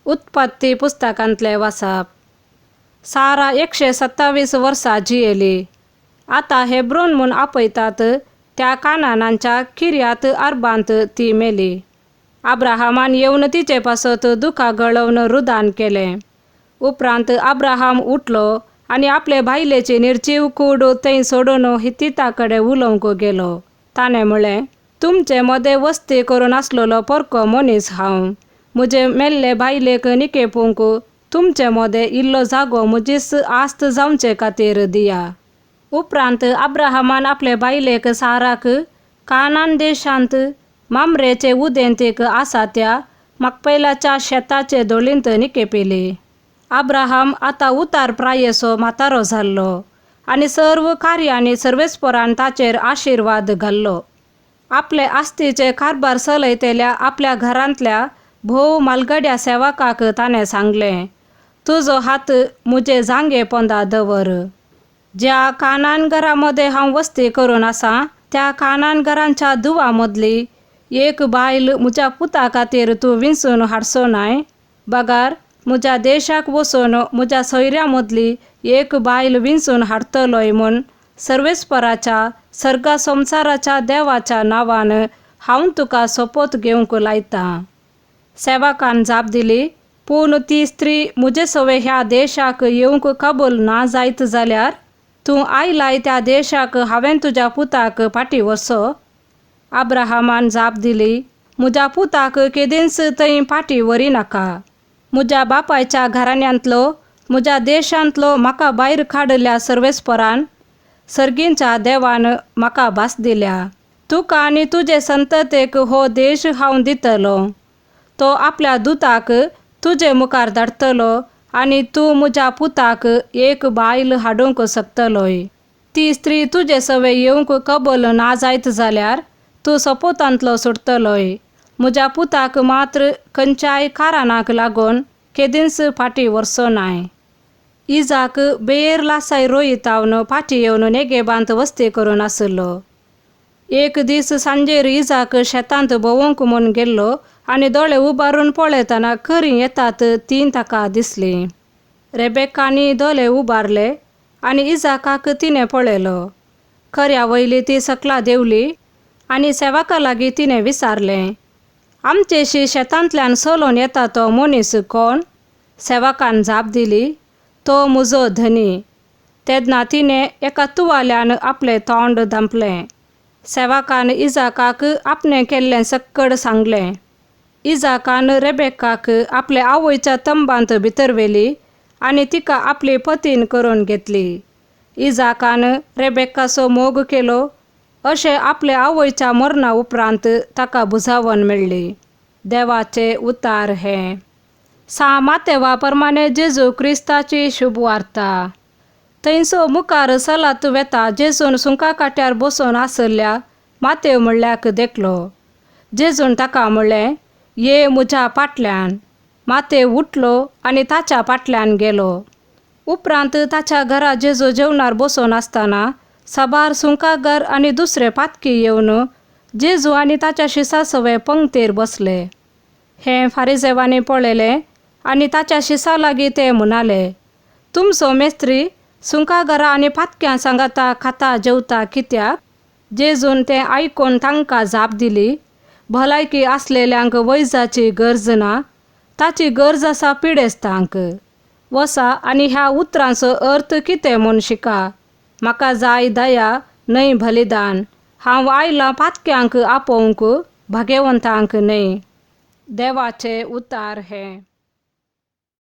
उत्पत्ती पुस्तकांतलें वाचप. सारा 127 वर्सां जियेली. आतां हेब्रोन म्हूण आपयतात त्या कानानांच्या किर्यात अर्बांत ती मेली. अब्राहमान येवन तिचे पासत दुखां गळोवन रुदान केलें. उपरांत अब्राहम उठलो आनी आपले बायलेची निर्जीव कूड थंय सोडून हित्तिता कडेन उलोवंक गेलो. ताणें म्हळें, तुमचे मदें वस्ती करून आसलेलो परको मनीस हांव. म्हजे मेल्ले बायलेक निकेपूंक तुमचे मदें इल्लो जागो म्हजीच आस्त जावचे खातीर दिया. उपरांत अब्राहमान आपले बायलेक साराक कानान देशांत मामरेचे उदेंतेक आसा त्या मकपेलाच्या शेताचे दोळींत निकेपिली. अब्राहम आतां उतार प्रायेचो म्हातारो जाल्लो आनी सर्व कार्यांनी सर्वेस्परान ताचेर आशिर्वाद घाल्लो. आपले आस्तीचे कारभार चलयतल्या आपल्या घरांतल्या भोव मालगड्या सेवकाक ताणें सांगलें, तुजो हात म्हजे जांगे पोंदा दवर. ज्या कानान घरा मदें हांव वस्ती करून आसा त्या कानान घरांच्या दुवा मदली एक बायल म्हज्या पुता खातीर तूं विंचून हाडचो नाय, बगार म्हज्या देशाक वचून म्हज्या सोयऱ्या मदली एक बायल विंचून हाडटलोय म्हूण सर्वेस्पराच्या सर्गा संवसाराच्या देवाच्या नांवान हांव तुका सोपोत घेवंक लायतां. सेवकान जाप दिली, पूण ती स्त्री म्हजे सवे ह्या देशाक येवंक कबूल ना जायत जाल्यार तूं आयलाय त्या देशाक हांवें तुज्या पुताक फाटीं व्हरचो? अब्राहमान जाप दिली, म्हज्या पुताक केदींच थंय फाटीं व्हरी नाका. म्हज्या बापायच्या घराण्यांतलो म्हज्या देशांतलो म्हाका भायर काडिल्ल्या सर्वेस्परान सर्गींच्या देवान म्हाका भास दिल्या. तुका आनी तुजे संततेक हो देश हांव दितलो. तो आपल्या दुताक तुजे मुखार धाडटलो आनी तूं म्हज्या पुताक एक बायल हाडूंक शकतलोय. ती स्त्री तुजे सवे येवंक कबल ना जायत जाल्यार तूं सोपोतांतलो सुटतलोय. म्हज्या पुताक मात्र खंयच्याय कारणाक लागून केदींच फाटीं व्हरचो नाय. इजाक बेर लासाय रोयतावन फाटीं येवन नेगेबांत वस्ती करून आशिल्लो. एक दीस सांजेर इजाक शेतांत भोंवूंक म्हूण गेल्लो आनी दोळे उबारून पळयतना खरीं येतात तीं ताका दिसलीं. रेबेकानी दोळे उबारले आनी इजाकाक तिणें पळयलो. खऱ्या वयली ती सकला देंवली आनी सेवका लागीं तिणें विचारलें, आमचेशी शेतांतल्यान चलोवन येता तो मनीस कोण? सेवकान जाप दिली, तो म्हजो धनी. तेन्ना तिणें एका तुवाल्यान आपलें तोंड धांपलें. सेवकान इजाकाक आपणें केल्लें सक्कड सांगलें. इजाकान रेबेकाक आपले आवयच्या तंबांत भितर व्हेली आनी तिका आपली पतीन करून घेतली. इजाकान रेबेकाचो मोग केलो अशें आपले आवयच्या मरणा उपरांत ताका बुजावन मेळ्ळी. देवाचे उतार हें. सा मातेवा प्रमाणे जेजू क्रिस्ताची शुभवार्ता. थंयसो मुखार चलत वेता जेजून सुंका काट्यार बसून आशिल्ल्या मातेव म्हणल्याक देखलो. जेजून ताका म्हणलें, ये म्हज्या फाटल्यान. मातेव उठलो आनी ताच्या फाटल्यान गेलो. उपरांत ताच्या घरा जेजू जेवणार बसून आसतना साबार सुंकागर आनी दुसरे पातकी येवन जेजू आनी ताच्या शिसा सवे पंक्तीर बसले. हें फारिजेवांनी पळयलें आनी ताच्या शिसा लागीं ते म्हणाले, तुमचो मेस्त्री सुंकागरां आनी पातक्यां सांगाता खाता जेवता कित्याक? जेजून तें आयकून तांकां जाप दिली, भलायकी आसलेल्यांक वैजाची गरज ना, ताची गरज आसा पिडेस्तांक. वसा आनी ह्या उतरांचो अर्थ कितें म्हूण शिका. म्हाका जाय दया न्हय बलिदान. हांव आयलां पातक्यांक आपोवंक, भागेवंतांक न्हय. देवाचे उतार हें.